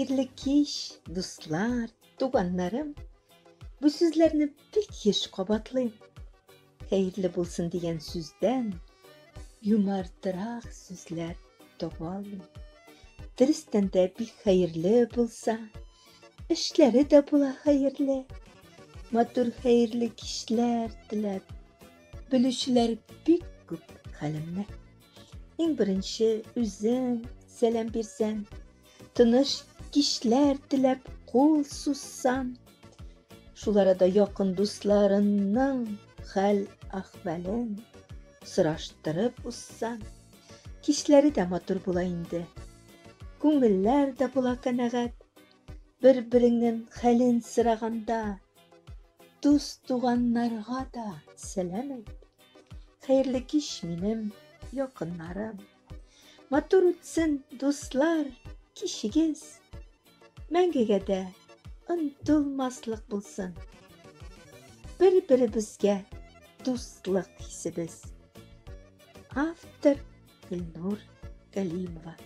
Хәерле кич, дуслар, туганнарым. Бу сүзләрне бик еш кабатлыйм. Хәерле булсын дигән сүздән юмартрак сүзләр таба алмыйм. Дөрестән дә бик хәерле булса, эшләре дә була хәерле. Матур хәерле кичләр теләп, белүчеләр бик күп хәлемне. Иң беренче үзең сәлам бирсәң, тыныч кичләр теләп кул сузсаң, шул арада якын дусларыңның хәл-әхвәлен сораштырып узсаң, кичләре дә матур була инде. Күңелләр дә була канәгать. Бер-береңнең хәлен сораганда, дус-туганнарга да сәлам әйт. Хәерле кич, минем якыннарым. Матур үтсен, дуслар, кичегез. Мәңгегә дә онытылмаслык булсын. Бер-беребезгә дуслык хисебез. Автор Гөлнур Галимова.